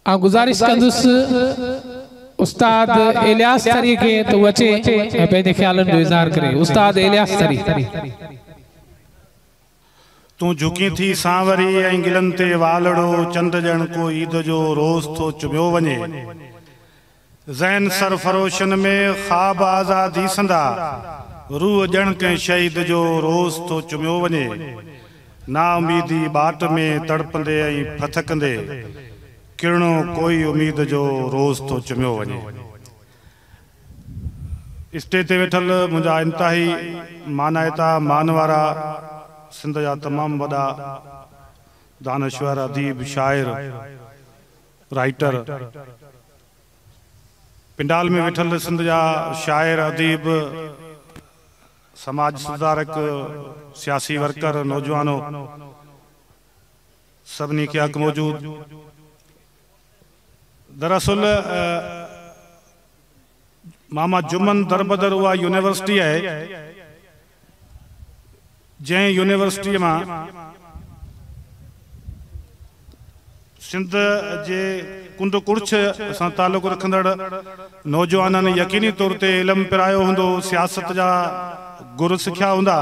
آئون گذارش ڪندس استاد الياس ٿري کي ته هو اچي ۽ پنهنجي خيالن جو اظهار ڪري. استاد الياس ٿري. تون جهڪين ٿي سانوري ۽ ڳلن تي والڙو چنڊ ڄڻ ڪو عيد جو روز ٿو چميو وڃي. ذهن سرفروشن ۾ خواب آزادي سندا روح ڄڻ ڪنهن شهيد جو روز ٿو چميو وڃي. نااميدي ٻاٽ ۾ تڙپندي ۽ ڦٿڪندي ڪرڻو ڪوئي اميد جو روز ٿو چميو وڃي. اسٽيج تي ويٺل منهنجا انتهائي مانائتا مان وارا سنڌ جا تمام وڏا دانشور، اديب، شاعر، رائيٽر، پنڊال ۾ ويٺل سنڌ جا شاعر، اديب، سماج سڌارڪ، سياسي ورڪر، نوجوانو، سڀني کي حق موجود. دراصل ماما جمن دربدر اها يونيورسٽي آهي جنهن يونيورسٽيء مان سنڌ جي ڪنڊ ڪڙڇ سان تعلق رکندڙ نوجوانن يقيني طور تي علم پرايو هوندو، سياست جا گر سکيا هوندا،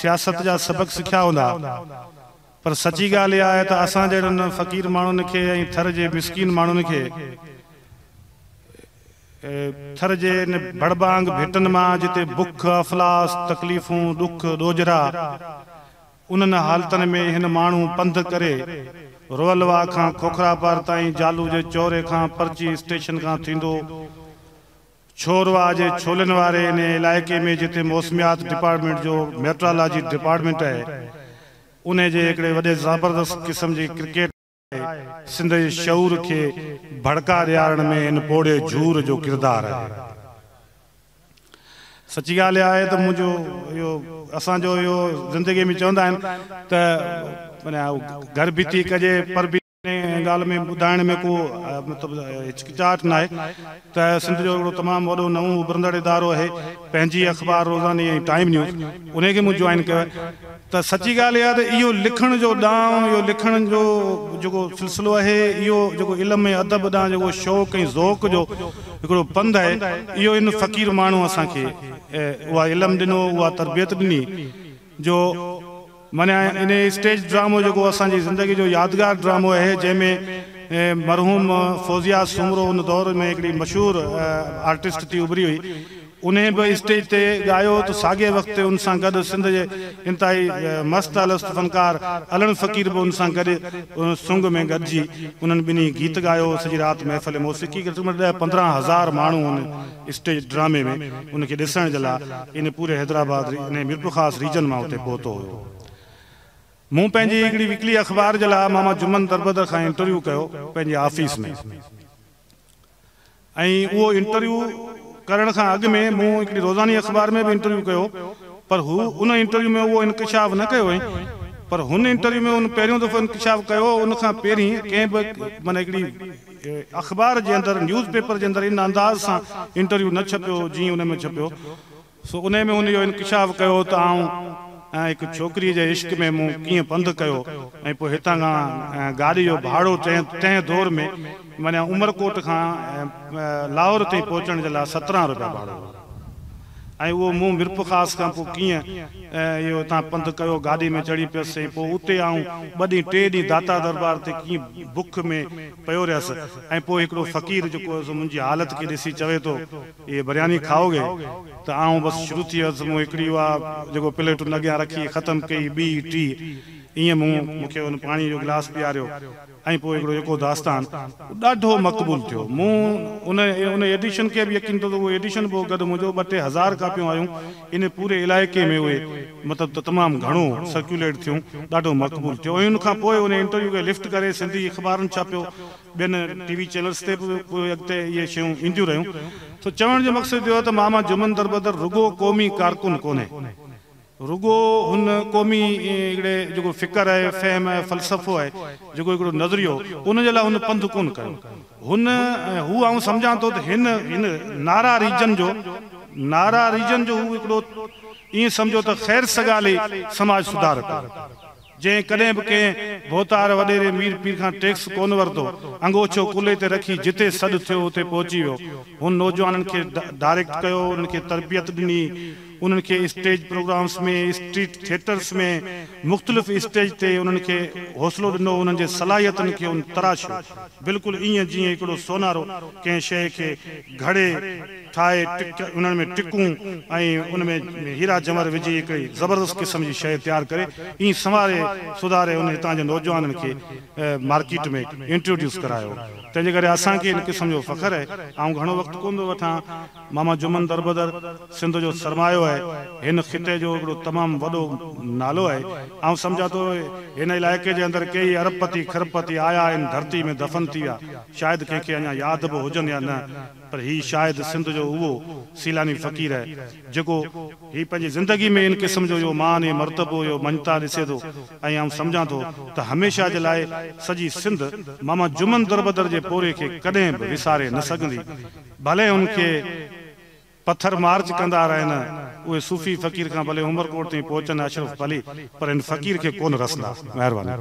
سياست جا سبق سکيا هوندا پر سچي ڳالهه اها آهي ته اسان جهڙن فقير ماڻهن کي ۽ ٿر جي مسڪين ماڻهن کي ٿر جي ان ڀڙڀانگ ڀٽن مان جتي بک، افلاس، تڪليفون، ڏک، ڏوجهرا، انهن حالتن ۾ هن ماڻهو پنڌ ڪري روئل واهه کان کوکراپار تائين جالو جي چوري کان پرچي اسٽيشن کان ٿيندو ڇورواهه جي ڇولين واري انهي علائقي ۾ جتي موسميات ڊپارٽمينٽ جو ميٽرالاجي ڊپارٽمينٽ آهي انهي جي هڪڙي وڏي زبردست قسم جي ڪرڪيٽ سنڌ جي شعور کي ڀڙڪا ڏيارڻ ۾ هن پوڙهي جهور جو ڪردار آهي. سچي ڳالهه اها آهي ته منهنجو اهو اسان جو اهو زندگي ۾ چوندا آهن ته معنيٰ گهر ڀتي ڪجي پر به ان ڳالهه ۾ ٻڌائڻ ۾ ڪو مطلب هچڪچاهٽ ناهي ته سنڌ جو هڪڙو تمام وڏو نئون اڀرندڙ ادارو آهي پنهنجي اخبار روزاني ۽ ٽائيم نيوز انهي کي مون جوائن ڪيو آهي ته سچي ڳالهه اها ته اهو لکڻ جو ڏانء، اهو لکڻ جو جيڪو سلسلو آهي، اهو جيڪو علم ۽ ادب ڏانهن جيڪو شوق ۽ ذوق جو هڪڙو پنڌ آهي، اهو ان فقير ماڻهو اسان کي اها علم ڏنو، اها تربيت ڏني جو معنيٰ انهي اسٽيج ڊرامو جيڪو اسان جي زندگي جو يادگار ڊرامو آهي، جنهن ۾ مرحوم فوزيه سومرو ان دور ۾ هڪڙي مشهور آرٽسٽ ٿي اڀري هئي، انهيء به اسٽيج تي ڳايو ته ساڳئي وقت ان سان گڏ سنڌ جي انتهائي مست الست فنڪار علڻ فقير به ان سان گڏ سنگ ۾ گڏجي انهن ٻنهي گيت ڳايو. سڄي رات محفل موسيقي گهٽ ۾ گهٽ ڏهه 15 هزار ماڻهو ان اسٽيج ڊرامي ۾ ان کي ڏسڻ جي لاء ان پوري حيدرآباد ۽ ميرپورخاص ريجن مان اتي پهتو هيو. مون پنهنجي هڪڙي ويڪلي اخبار جي لاء ماما جمن دربدر کان انٽرويو ڪيو پنهنجي آفيس ۾. ۽ اهو انٽرويو ڪرڻ کان اڳ ۾ مون هڪڙي روزاني اخبار ۾ به انٽرويو ڪيو پر هو ان انٽرويو ۾ اهو انڪشاف نه ڪيو هئائين پر هن انٽرويو ۾ ان پهريون دفعو انڪشاف ڪيو ان کان پهرين ڪنهن به معنيٰ هڪڙي اخبار جي اندر نيوز پيپر جي اندر ان انداز سان انٽرويو نه ڇپيو جيئن ان ۾ ڇپيو. سو انهيء ۾ هن اهو انڪشاف ڪيو ته آئون هڪ ڇوڪريء جي عشق ۾ مون ڪيئن پنڌ ڪيو ۽ پوء هتان کان گاڏي جو ڀاڙو تنهن دور ۾ معنيٰ عمرڪوٽ کان لاهور تائين پهچڻ جي لاء 17 روپيا ڀاڙو هو ۽ اهو مون ميرپورخاص کان پوء ڪيئن اهو هتان پنڌ ڪيو گاڏي ۾ چڙهي پيس ۽ پوء اتي آئون ٻه ڏينهن ٽي ڏينهن داتا دربار تي ڪيئن بک ۾ پيو رهيس ۽ پوء هڪڙو فقير جيڪو هو سو منهنجي حالت کي ڏسي چوي ٿو اهي برياني کائوگي ته آئون بس شروع ٿي ويس مون هڪڙي اها جيڪو پليٽ ان اڳيان رکي ختم ڪئي ٻي ٽي ائين مون مون کي ان پاڻي جو گلاس پياريو ۽ پوء هڪڙو يڪو داستان ڏاڍو مقبول ٿيو مون ان ان ايڊيشن کي به يقين ٿيو ته اهو ايڊيشن به گڏ منهنجو ٻه ٽي هزار ڪاپيون آيون ان پوري علائقي ۾ اهي مطلب ته تمام گهڻو سرڪيوليٽ ٿيون ڏاڍو مقبول ٿيو ۽ ان کان پوء ان انٽرويو کي لفٽ ڪري سنڌي اخبارن ڇاپيو ٻين ٽي وي چينلز تي به پوء اڳتي اهي شيون اينديون رهيون. سو چوڻ جو مقصد اهو آهي ته ماما جمن دربدر رڳو قومي ڪارڪن ڪونهي، رڳو هن قومي هڪڙي جيڪو فڪر آهي، فهم آهي، فلسفو آهي، جيڪو هڪڙو نظريو، ان جي لاء هن پنڌ ڪونه ڪيو. هن هو آئون سمجهان ٿو ته هن هن نارا ريجن جو نارا ريجن جو هو هڪڙو ائين سمجهو ته خير سگالي سماج سڌارڪ هو. جنهن ڪڏهن به ڪنهن ڀوتار، وڏيري، مير پير کان ٽيڪس ڪونه ورتو، انگوڇو ڪلهي تي رکي جتي سڏ ٿيو اتي پهچي ويو. هن نوجوانن کي ڊائريڪٽ ڪيو، انهن کي تربيت ڏني، انهن کي اسٽيج پروگرامس ۾، اسٽريٽ ٿيٽرس ۾، مختلف اسٽيج تي انهن کي حوصلو ڏنو، انهن جي صلاحيتن کي هن تراشيو. بلڪل ائين جيئن هڪڙو سونارو ڪنهن شيء کي گهڙي، ٺاهي، ٽڪ انهن ۾ ٽڪون ۽ ان ۾ هيرا جنور وجهي هڪڙي زبردست قسم جي شيء تيار ڪري، ائين سنواري سڌاري ان هتان جي نوجوانن کي مارڪيٽ ۾ انٽروڊيوس ڪرايو. تنهن جي ڪري اسان کي ان قسم جو فخر آهي. آئون گهڻو وقت ڪونه ٿو وٺان. ماما جمن دربدر سنڌ جو سرمايو آهي. هن خطي جو هڪڙو تمام وڏو نالو آهي. آئون سمجهان ٿو هن علائقي جي اندر ڪيئي ارب پتي کرب پتي آيا آهن ڌرتي ۾ دفن ٿي ويا. شايد ڪنهن کي اڃا ياد به هجن يا نه پر هي شايد سنڌ جو اهو سيلاني فقير آهي جيڪو هي پنهنجي زندگي ۾ ان قسم جو اهو مان ۽ مرتبو اهو مڃتا ڏسي ٿو ۽ آئون سمجهان ٿو ته هميشه جي لاء سڄي سنڌ ماما جمن دربدر جي پورهيي کي ڪڏهن به وساري نه سگهندي. ڀلي ان کي پٿر مارچ ڪندا رهن، اهي صوفي فقير کان ڀلي عمرڪوٽ تائين پهچن اشرف پلي، پر هن فقير کي ڪونه رسندا. مهرباني.